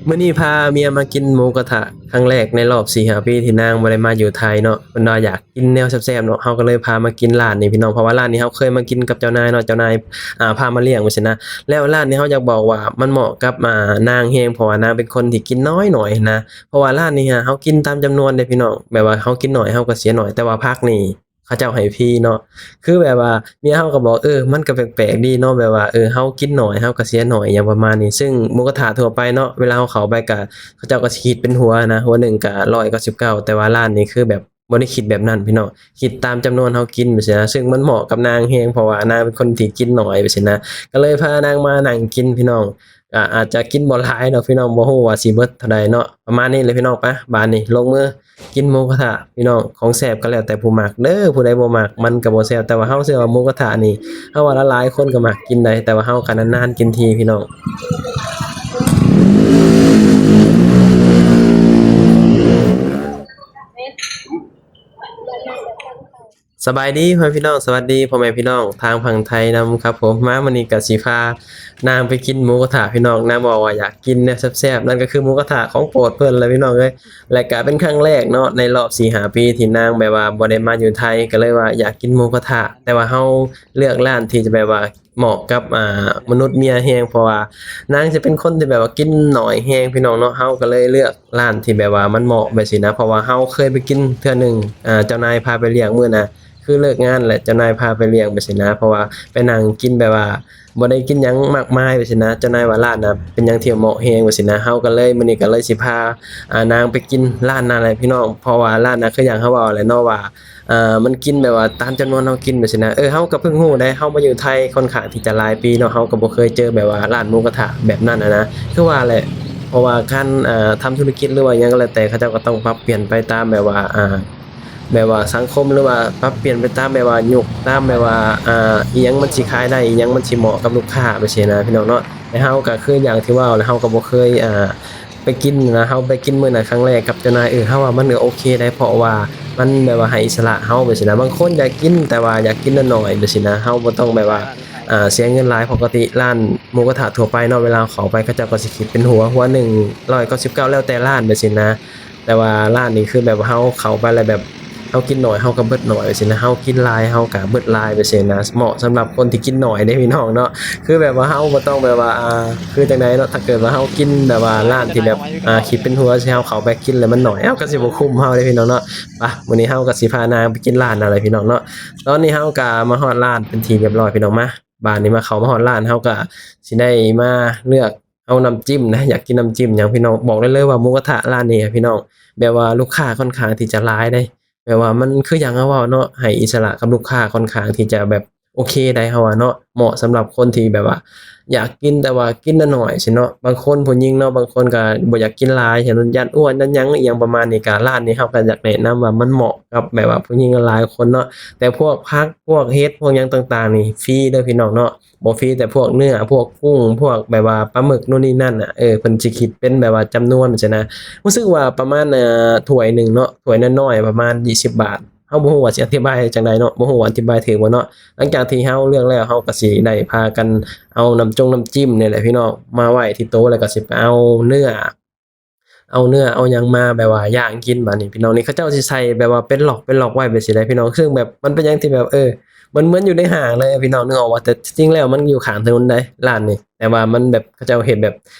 ມື້ນີ້ພາເມຍມາກິນໝູກະທະຄັ້ງແລກໃນລອບສີ່ຫ້າປີ ທີ່ນາງບໍ່ໄດ້ມາຢູ່ໄທເນາະ. ເພິ່ນວ່າຢາກກິນແນວແຊບໆເນາະ, ເຮົາກໍເລີຍພາມາກິນຮ້ານນີ້ພີ່ນ້ອງ, ເພາະວ່າຮ້ານນີ້ເຮົາເຄີຍມາກິນກັບເຈົ້ານາຍເນາະ, ເຈົ້ານາຍ ອ່າ ພາມາລ້ຽງວ່າຊັ້ນນະ. ແລ້ວຮ້ານນີ້ເຮົາຢາກບອກວ່າມັນເໝາະກັບ ອ່າ ນາງແຮງ, ເພາະວ່ານາງເປັນຄົນທີ່ກິນນ້ອຍໆນະ. ເພາະວ່າຮ້ານນີ້ຮະ ເຮົາກິນຕາມຈຳນວນເດ້ພີ່ນ້ອງ, ແບບວ່າເຮົາກິນໜ້ອຍເຮົາກໍເສຍໜ້ອຍ, ແຕ່ວ່າຜັກນີ້ ເຂົາເຈົ້າໃຫ້ຟຣີເນາະ. ຄືແບບວ່າເມຍເຮົາກໍບອກ ເອີ ມັນກໍແປກໆດີເນາະ, ແບບວ່າ ເອີ ເຮົາກິນໜ້ອຍເຮົາກໍເສຍໜ້ອຍ ຫຍັງປະມານນີ້. ເຊິ່ງໝູກະທະທົ່ວໄປເນາະ ເວລາເຮົາເຂົ້າໄປກະ ເຂົາເຈົ້າກໍຊິຄິດເປັນຫົວນະ, ຫົວໜຶ່ງກະຮ້ອຍເກົ້າສິບເກົ້າ, ແຕ່ວ່າຮ້ານນີ້ຄືແບບບໍ່ໄດ້ຄິດແບບນັ້ນພີ່ນ້ອງ, ຄິດຕາມຈຳນວນເຮົາກິນແບບຊີ້ນະ. ເຊິ່ງມັນເໝາະກັບນາງແຮງ ເພາະວ່ານາງເປັນຄົນທີ່ກິນໜ້ອຍແບບຊີ້ນະ, ກໍເລີຍພານາງມານັ່ງກິນພີ່ນ້ອງ. ກະອາດຈະກິນບໍ່ຫຼາຍດອກພີ່ນ້ອງ, ບໍ່ຮູ້ວ່າຊິເບິດເທົ່າໃດເນາະ. ປະມານນີ້ແຫຼະພີ່ນ້ອງ, ໄປ ບາດນີ້ລົງມື ກິນໝູກະທະພີ່ນ້ອງ. ຂອງແຊບກໍແລ້ວແຕ່ຜູ້ມັກເດີ, ຜູ້ໃດບໍ່ມັກມັນກໍບໍ່ແຊບ, ແຕ່ວ່າເຮົາເຊື່ອວ່າໝູກະທະນີ້ ເຮົາວ່າຫຼາຍໆຄົນກໍມັກກິນໄດ໋, ແຕ່ວ່າເຮົາກໍນານໆກິນທີພີ່ນ້ອງ. ສະບາຍດີພໍ່ແມ່ພີ່ນ້ອງ, ສະຫວັດດີພໍ່ແມ່ພີ່ນ້ອງທາງຝັ່ງໄທນຳຄັບຜົມ. ມາມື້ນີ້ກໍຊິພານາງໄປກິນໝູກະທະພີ່ນ້ອງ, ນາງບອກວ່າຢາກກິນແນວແຊບໆ, ນັ້ນກໍຄືໝູກະທະຂອງໂປດເພິ່ນແຫຼະພີ່ນ້ອງເອີຍ. ແລະກະເປັນຄັ້ງແລກເນາະ ໃນລອບສີ່ຫ້າປີ ທີ່ນາງແບບວ່າບໍ່ໄດ້ມາຢູ່ໄທ, ກໍເລີຍວ່າຢາກກິນໝູກະທະ, ແຕ່ວ່າເຮົາເລືອກຮ້ານທີ່ຈະແບບວ່າເໝາະກັບ ອ່າ ມະນຸດເມຍແຮງ, ເພາະວ່ານາງຈະເປັນຄົນທີ່ແບບວ່າກິນໜ້ອຍແຮງພີ່ນ້ອງເນາະ. ເຮົາກໍເລີຍເລືອກຮ້ານທີ່ແບບວ່າມັນເໝາະແບບຊີ້ນະ, ເພາະວ່າເຮົາເຄີຍໄປກິນເທື່ອໜຶ່ງ, ອ່າ ເຈົ້ານາຍພາໄປລ້ຽງມື້ນະ, ຄືເລີກງານແຫຼະເຈົ້ານາຍພາໄປລ້ຽງແບບຊີ້ນະ, ເພາະວ່າໄປນັ່ງກິນແບບວ່າ ບໍ່ໄດ້ກິນຫຍັງມາກມາຍແບບຊີ້ນະ. ເຈົ້ານາຍວ່າຮ້ານນະເປັນຫຍັງທີ່ເໝາະແຮງແບບຊີ້ນະ, ເຮົາກໍເລີຍ ມື້ນີ້ກໍເລີຍຊິພາ ອ່າ ນາງໄປກິນຮ້ານນັ້ນແຫຼະພີ່ນ້ອງ. ເພາະວ່າຮ້ານນະ ຄືຢ່າງເຮົາເວົ້າແຫຼະເນາະວ່າ ອ່າ ມັນກິນແບບວ່າຕາມຈຳນວນເຮົາກິນແບບຊີ້ນະ. ເອີ ເຮົາກໍເພິ່ງຮູ້ໄດ໋, ເຮົາມາຢູ່ໄທຄ່ອນຂ້າງທີ່ຈະຫຼາຍປີເນາະ, ເຮົາກໍບໍ່ເຄີຍເຈີແບບວ່າຮ້ານໝູກະທະແບບນັ້ນນະ. ຄືວ່າແຫຼະ ເພາະວ່າການ ອ່າ ທຳທຸລະກິດ ຫຼືວ່າຫຍັງກໍແລ້ວແຕ່ ເຂົາເຈົ້າກໍຕ້ອງປັບປ່ຽນໄປຕາມແບບວ່າ ອ່າ ແບບວ່າສັງຄົມ ຫຼືວ່າປັບປ່ຽນໄປຕາມແບບວ່າຍຸກ ຕາມແບບວ່າ ອ່າ ອີ່ຫຍັງມັນຊິຂາຍໄດ້ ອີ່ຫຍັງມັນຊິເໝາະກັບລູກຄ້າ ແບບຊີ້ນະພີ່ນ້ອງເນາະ. ແຕ່ເຮົາກໍຄືຢ່າງທີ່ເວົ້າແຫຼະ ເຮົາກໍບໍ່ເຄີຍ ອ່າ ໄປກິນນະ, ເຮົາໄປກິນມື້ນັ້ນຄັ້ງແລກກັບເຈົ້ານາຍ, ເອີ ເຮົາວ່າມັນກໍໂອເຄໄດ໋ ເພາະວ່າມັນແບບວ່າໃຫ້ອິດສະຫຼະເຮົາ ແບບຊີ້ນະ. ບາງຄົນຢາກກິນ ແຕ່ວ່າຢາກກິນໜ້ອຍໆ ແບບຊີ້ນະ, ເຮົາບໍ່ຕ້ອງແບບວ່າ ອ່າ ເສຍເງິນຫຼາຍ. ປົກກະຕິຮ້ານໝູກະທະທົ່ວໄປເນາະ ເວລາເຂົ້າໄປເຂົາເຈົ້າກໍຊິຄິດເປັນຫົວ, ຫົວໜຶ່ງຮ້ອຍເກົ້າສິບເກົ້າ ແລ້ວແຕ່ຮ້ານ ແບບຊີ້ນະ. ແຕ່ວ່າຮ້ານນີ້ຄືແບບເຮົາເຂົ້າໄປແລ້ວແບບເຮົາກິນໜ້ອຍເຮົາກໍເບິດໜ້ອຍ ແບບຊີ້ນະ, ເຮົາກິນຫຼາຍເຮົາກໍເບິດຫຼາຍ ແບບຊີ້ນະ. ເໝາະສຳລັບຄົນທີ່ກິນໜ້ອຍເດ້ພີ່ນ້ອງເນາະ. ຄືແບບວ່າເຮົາບໍ່ຕ້ອງແບບວ່າ ອ່າ ຄືຈັ່ງໃດເນາະ, ຖ້າເກີດວ່າເຮົາກິນແບບວ່າຮ້ານທີ່ແບບ ອ່າ ຄິດເປັນຫົວ ຊິເຮົາເຂົ້າໄປກິນແລ້ວມັນໜ້ອຍ ເຮົາກໍຊິບໍ່ຄຸ້ມເຮົາເດ້ພີ່ນ້ອງເນາະ. ປະ ມື້ນີ້ເຮົາກໍຊິພານາງໄປກິນຮ້ານນັ້ນແຫຼະພີ່ນ້ອງເນາະ. ຕອນນີ້ເຮົາກໍມາຮອດຮ້ານເປັນທີ່ຮຽບຮ້ອຍພີ່ນ້ອງ. ມາ ບາດນີ້ມາເຂົ້າມາຮອດຮ້ານ ເຮົາກໍຊິໄດ້ມາເລືອກ ເອົານ້ຳຈິ້ມນະ, ຢາກກິນນ້ຳຈິ້ມຫຍັງພີ່ນ້ອງ. ບອກໄດ້ເລີຍວ່າໝູກະທະຮ້ານນີ້ພີ່ນ້ອງ ແບບວ່າລູກຄ້າຂ້ອນຂ້າງທີ່ຈະຫຼາຍເດ້, ແບບວ່າມັນຄືຢ່າງເຮົາເວົ້າເນາະ ໃຫ້ອິດສະຫຼະກັບລູກຄ້າ ຂ້ອນຂ້າງທີ່ຈະແບບໂອເຄໄດ໋ ເຮົາວ່າເນາະ. ເໝາະສຳລັບຄົນທີ່ແບບວ່າຢາກກິນ ແຕ່ວ່າກິນໜ້ອຍໆຊີ້ເນາະ. ບາງຄົນຜູ້ຍິງເນາະ ບາງຄົນກໍບໍ່ຢາກກິນຫຼາຍ ຢ້ານອ້ວນ ຢ້ານຫຍັງອີ່ຫຍັງປະມານນີ້, ກໍຮ້ານນີ້ເຮົາກໍຢາກແນະນຳວ່າມັນເໝາະກັບແບບວ່າຜູ້ຍິງຫຼາຍຄົນເນາະ. ແຕ່ພວກຜັກ ພວກເຫັດ ພວກຫຍັງຕ່າງໆນີ້ຟຣີເດີພີ່ນ້ອງເນາະ. ບໍ່ຟຣີແຕ່ພວກເນື້ອ ພວກກຸ້ງ ພວກແບບວ່າປາໝຶກໂນ່ນນີ້ນັ້ນນະ, ເອີ ເພິ່ນຊິຄິດເປັນແບບວ່າຈຳນວນຊີ້ນະ. ຮູ້ສຶກວ່າປະມານ ເອີ ຖ້ວຍໜຶ່ງເນາະ ຖ້ວຍນ້ອຍໆປະມານຊາວບາດ. ເຮົາບໍ່ຮູ້ວ່າຊິອະທິບາຍຈັ່ງໃດເນາະ, ບໍ່ຮູ້ວ່າອະທິບາຍຖືກບໍ່ເນາະ. ຫຼັງຈາກທີ່ເຮົາເລືອກແລ້ວ ເຮົາກໍຊິໄດ້ພາກັນເອົານ້ຳຈົງນ້ຳຈິ້ມນີ້ແຫຼະພີ່ນ້ອງ ມາໄວ້ທີ່ໂຕະ ແລ້ວກໍຊິໄປເອົາເນື້ອ ເອົາເນື້ອເອົາຫຍັງມາແບບວ່າຍ່າງກິນ. ບາດນີ້ພີ່ນ້ອງ ນີ້ເຂົາເຈົ້າຊິໃສ່ແບບວ່າເປັນລັອກເປັນລັອກໄວ້ແບບຊີ້ໄດ໋ພີ່ນ້ອງ. ເຊິ່ງແບບມັນເປັນຫຍັງທີ່ແບບ ເອີ ມັນເໝືອນຢູ່ໃນຫ້າງເລີຍພີ່ນ້ອງ ນຶກອອກວ່າ. ແຕ່ທີ່ຈິງແລ້ວມັນຢູ່ຂ້າງຖະໜົນໃດ໋ ຮ້ານນີ້, ແຕ່ວ່າມັນແບບເຂົາເຈົ້າເຮັດແບບ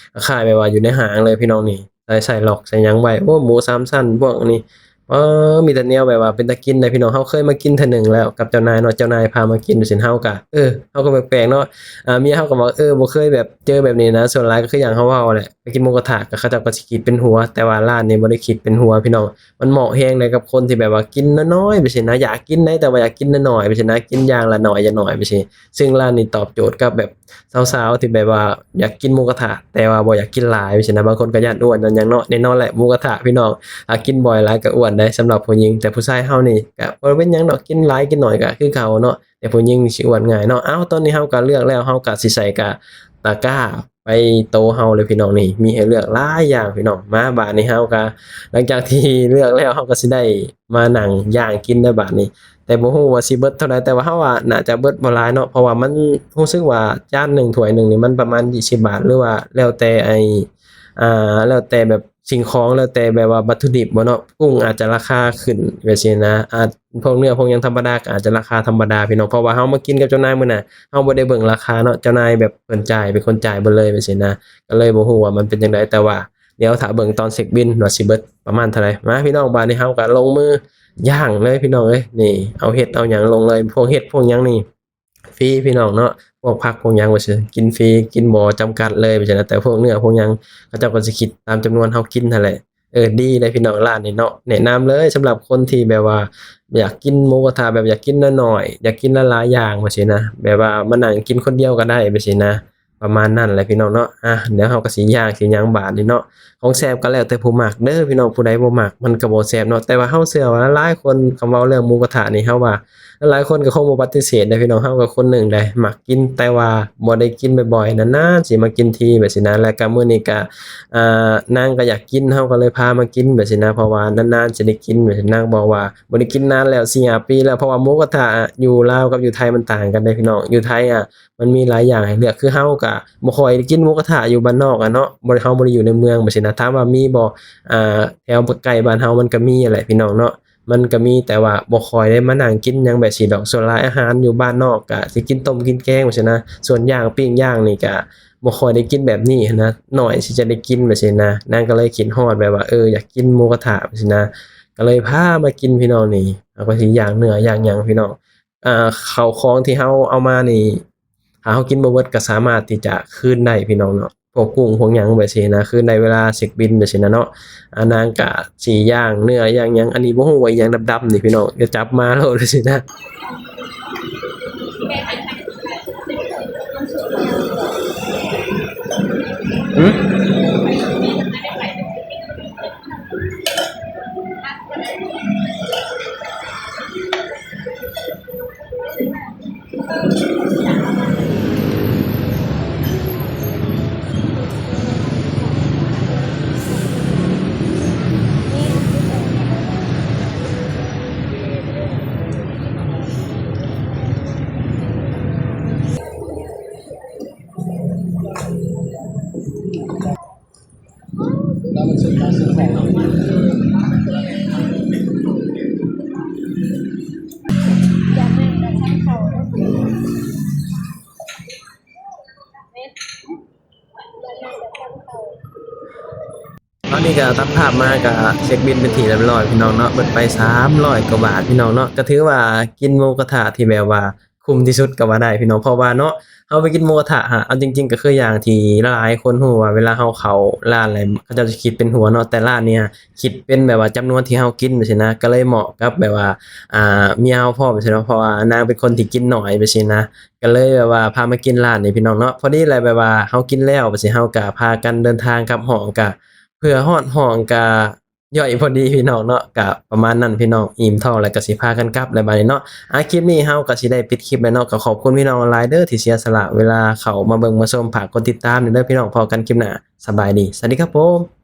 ຄ້າຍແບບວ່າຢູ່ໃນຫ້າງເລີຍພີ່ນ້ອງ. ນີ້ໃສ່ ໃສ່ລັອກໃສ່ຫຍັງໄວ້. ໂອ້ ໝູສາມຊັ້ນພວກນີ້ ເອີ ມີແຕ່ແນວແບບວ່າເປັນຕາກິນໄດ໋ພີ່ນ້ອງ. ເຮົາເຄີຍມາກິນເທື່ອໜຶ່ງແລ້ວກັບເຈົ້ານາຍເນາະ, ເຈົ້ານາຍພາມາກິນຊີ້ນະ. ເຮົາກະ ເອີ ເຮົາກໍແປກໆເນາະ. ອ່າ ເມຍເຮົາກໍວ່າ ເອີ ບໍ່ເຄີຍແບບເຈີແບບນີ້ນະ, ສ່ວນຫຼາຍກໍຄືຢ່າງເຮົາເວົ້າແຫຼະ ໄປກິນໝູກະທະກໍເຂົາເຈົ້າກໍຊິຄິດເປັນຫົວ, ແຕ່ວ່າຮ້ານນີ້ບໍ່ໄດ້ຄິດເປັນຫົວພີ່ນ້ອງ. ມັນເໝາະແຮງໃດກັບຄົນທີ່ແບບວ່າກິນນ້ອຍໆແບບຊີ້ນະ, ຢາກກິນໄດ໋ ແຕ່ວ່າຢາກກິນນ້ອຍໆແບບຊີ້ນະ, ກິນຢ່າງລະໜ້ອຍ ຢ່າງໜ້ອຍແບບຊີ້. ເຊິ່ງຮ້ານນີ້ຕອບໂຈດກັບແບບ ສາວໆທີ່ແບບວ່າຢາກກິນໝູກະທະ ແຕ່ວ່າບໍ່ຢາກກິນຫຼາຍຊີ້ນະ. ບາງຄົນກໍຢ້ານອ້ວນຢ້ານຫຍັງເນາະ. ແນ່ນອນແຫຼະ ໝູກະທະພີ່ນ້ອງ ຖ້າກິນບ່ອຍຫຼາຍກໍອ້ວນໄດ໋ສຳລັບຜູ້ຍິງ, ແຕ່ຜູ້ຊາຍເຮົານີ້ກໍບໍ່ເປັນຫຍັງດອກ, ກິນຫຼາຍກິນໜ້ອຍກໍຄືເກົ່າເນາະ, ແຕ່ຜູ້ຍິງຊິອ້ວນງ່າຍເນາະ. ເອົ້າ ຕອນນີ້ເຮົາກໍເລືອກແລ້ວ, ເຮົາກໍຊິໃສ່ກະຕະກ້າໄປໂຕະເຮົາເລີຍພີ່ນ້ອງ. ນີ້ມີໃຫ້ເລືອກຫຼາຍຢ່າງພີ່ນ້ອງ. ມາ ບາດນີ້ເຮົາກໍ ຫຼັງຈາກທີ່ເລືອກແລ້ວ ເຮົາກໍຊິໄດ້ມານັ່ງຍ່າງກິນໃນບາດນີ້. ແຕ່ບໍ່ຮູ້ວ່າຊິເບິດເທົ່າໃດ, ແຕ່ວ່າເຮົາວ່າໜ້າຈະເບິດບໍ່ຫຼາຍເນາະ, ເພາະວ່າມັນ ຮູ້ສຶກວ່າຈານໜຶ່ງ ຖ້ວຍໜຶ່ງນີ້ ມັນປະມານຊາວບາດ ຫຼືວ່າແລ້ວແຕ່ໄອ້ ອ່າ ແລ້ວແຕ່ແບບສິ່ງຂອງ ແລ້ວແຕ່ແບບວ່າວັດຖຸດິບບໍ່ເນາະ ກຸ້ງອາດຈະລາຄາຂຶ້ນແບບຊີ້ນະ ອາດ ພວກເນື້ອພວກຫຍັງທຳມະດາກໍອາດຈະລາຄາທຳມະດາພີ່ນ້ອງ ເພາະວ່າເຮົາມາກິນກັບເຈົ້ານາຍມື້ໜ້າ ເຮົາບໍ່ໄດ້ເບິ່ງລາຄາເນາະ ເຈົ້ານາຍແບບເພິ່ນຈ່າຍ ເປັນຄົນຈ່າຍເບິດເລີຍແບບຊີ້ນະ ກໍເລີຍບໍ່ຮູ້ວ່າມັນເປັນຈັ່ງໃດ ແຕ່ວ່າດຽວຖ້າເບິ່ງຕອນເຊັກບິນວ່າຊິເບິດປະມານເທົ່າໃດ. ມາພີ່ນ້ອງ ບາດນີ້ເຮົາກໍລົງມືຍ່າງເລີຍພີ່ນ້ອງເອີຍ ນີ້ ເອົາເຫັດເອົາຫຍັງລົງເລີຍ ພວກເຫັດພວກຫຍັງນີ້ ຟຣີພີ່ນ້ອງເນາະ ພວກຜັກພວກຫຍັງວ່າຊີ້ ກິນຟຣີ ກິນບໍ່ຈຳກັດເລີຍວ່າຊີ້ນະ ແຕ່ພວກເນື້ອພວກຫຍັງ ເຂົາເຈົ້າກໍຊິຄິດຕາມຈຳນວນເຮົາກິນຫັ້ນແຫຼະ. ເອີ ດີເດ້ພີ່ນ້ອງ ຮ້ານນີ້ເນາະ ແນະນຳເລີຍ ສຳລັບຄົນທີ່ແບບວ່າຢາກກິນໝູກະທະ ແບບຢາກກິນນ້ອຍໆ ຢາກກິນຫຼາຍໆຢ່າງວ່າຊີ້ນະ ແບບວ່າມານັ່ງກິນຄົນດຽວກໍໄດ້ແບບຊີ້ນະ ປະມານນັ້ນແຫຼະພີ່ນ້ອງເນາະ. ອ່າ ດຽວເຮົາກໍຊິຍ່າງ ຊິຫຍັງບາດນີ້ເນາະ ຂອງແຊບກໍແລ້ວແຕ່ຜູ້ມັກເດີພີ່ນ້ອງ ຜູ້ໃດບໍ່ມັກມັນກໍບໍ່ແຊບເນາະ ແຕ່ວ່າເຮົາເຊື່ອວ່າຫຼາຍໆຄົນ ຄຳເວົ້າເລື່ອງໝູກະທະນີ້ ເຮົາວ່າຫຼາຍໆຄົນກໍຄົງບໍ່ປະຕິເສດເດ້ພີ່ນ້ອງ ເຮົາກໍຄົນໜຶ່ງໃດ໋ ມັກກິນ ແຕ່ວ່າບໍ່ໄດ້ກິນບ່ອຍໆ ນານໆຊິມາກິນທີແບບຊີ້ນະ ແລ້ວກໍມື້ນີ້ກໍ ອ່າ ນາງກໍຢາກກິນ ເຮົາກໍເລີຍພາມາກິນແບບຊີ້ນະ ເພາະວ່ານານໆຊິໄດ້ກິນແບບຊີ້ນະ ນາງບອກວ່າບໍ່ໄດ້ກິນນານແລ້ວ ສີ່ຫ້າປີແລ້ວ ເພາະວ່າໝູກະທະຢູ່ລາວກັບຢູ່ໄທມັນຕ່າງກັນເດ້ພີ່ນ້ອງ ຢູ່ໄທອະ ມັນມີຫຼາຍຢ່າງໃຫ້ເລືອກ ຄືເຮົາກະບໍ່ຄ່ອຍໄດ້ກິນໝູກະທະຢູ່ບ້ານນອກອະເນາະ ບໍ່ໄດ້ ເຮົາບໍ່ໄດ້ຢູ່ໃນເມືອງແບບຊີ້ນະ ຖາມວ່າມີບໍ່ ອ່າ ແຖວໃກ້ບ້ານເຮົາມັນກະມີຫັ້ນແຫຼະພີ່ນ້ອງເນາະ ມັນກະມີ ແຕ່ວ່າບໍ່ຄ່ອຍໄດ້ມານັ່ງກິນຫຍັງແບບຊີ້ດອກ ສ່ວນຫຼາຍອາຫານຢູ່ບ້ານນອກກະຊິກິນຕົ້ມກິນແກງແບບຊີ້ນະ ສ່ວນຍ່າງປີ້ງຍ່າງນີ້ກະບໍ່ຄ່ອຍໄດ້ກິນແບບນີ້ຫັ້ນນະ ໜ້ອຍຊິຈະໄດ້ກິນແບບຊີ້ນະ ນາງກະເລີຍຄິດຮອດແບບວ່າ ເອີ ຢາກກິນໝູກະທະແບບຊີ້ນະ ກະເລີຍພາມາກິນພີ່ນ້ອງ ນີ້ ເຮົາກະຊິຍ່າງເນື້ອຍ່າງຫຍັງພີ່ນ້ອງ ອ່າ ເຂົ້າຂອງທີ່ເຮົາເອົາມານີ້ ຖ້າເຮົາກິນບໍ່ເບິດກໍສາມາດທີ່ຈະຄືນໄດ້ພີ່ນ້ອງເນາະ ພວກກຸ້ງພວກຫຍັງແບບຊີ້ນະ ຄືນໄດ້ເວລາເຊັກບິນແບບຊີ້ນະເນາະ. ອາ ນາງກະຊິຍ່າງເນື້ອຍ່າງຫຍັງ ອັນນີ້ບໍ່ຮູ້ວ່າອີ່ຫຍັງດຳໆນີ້ພີ່ນ້ອງ ຢ່າຈັບມາໂລດຊີ້ນະ. ຫື? ຕອນນີ້ກໍຕັດພາບມາ ກໍເຊັກບິນເປັນທີ່ຮຽບຮ້ອຍພີ່ນ້ອງເນາະ ເບິດໄປສາມຮ້ອຍກວ່າບາດພີ່ນ້ອງເນາະ. ກໍຖືວ່າກິນໝູກະທະທີ່ແບບວ່າ ຄຸ້ມທີ່ສຸດກໍວ່າໄດ້ພີ່ນ້ອງ ເພາະວ່າເນາະ ເຮົາໄປກິນໝູກະທະຫະ ເອົາຈິງໆ ກໍຄືຢ່າງທີ່ຫຼາຍໆຄົນຮູ້ວ່າ ເວລາເຮົາເຂົ້າຮ້ານແລ້ວ ເຂົາເຈົ້າຊິຄິດເປັນຫົວເນາະ ແຕ່ຮ້ານນີ້ຫະ ຄິດເປັນແບບວ່າຈຳນວນທີ່ເຮົາກິນຈັ່ງຊີ້ນະ ກໍເລີຍເໝາະກັບແບບວ່າ ອ່າ ເມຍເຮົາພ້ອມຈັ່ງຊີ້ເນາະ ເພາະວ່ານາງເປັນຄົນທີ່ກິນໜ້ອຍຈັ່ງຊີ້ນະ ກໍເລີຍແບບວ່າພາມາກິນຮ້ານນີ້ພີ່ນ້ອງເນາະ. ພໍດີແຫຼະ ແບບວ່າເຮົາກິນແລ້ວຈັ່ງຊີ້ ເຮົາກໍພາກັນເດີນທາງກັບຫ້ອງ ກໍເພື່ອຮອດຫ້ອງກໍ ຍ່ອຍພໍດີພີ່ນ້ອງເນາະ. ກະປະມານນັ້ນພີ່ນ້ອງ ອີ່ມທ້ອງແລ້ວກະຊິພາກັນກັບແລ້ວບາດນີ້ເນາະ. ອາ ຄລິບນີ້ເຮົາກະຊິໄດ້ປິດຄລິບແລ້ວເນາະ. ກະຂອບຄຸນພີ່ນ້ອງຫຼາຍເດີທີ່ເສຍສະຫຼະເວລາເຂົ້າມາເບິ່ງມາຊົມ. ຝາກກົດຕິດຕາມແດ່ເດີພີ່ນ້ອງ. ພໍ້ກັນຄລິບໜ້າ. ສະບາຍດີ. ສະຫວັດດີຄັບຜົມ.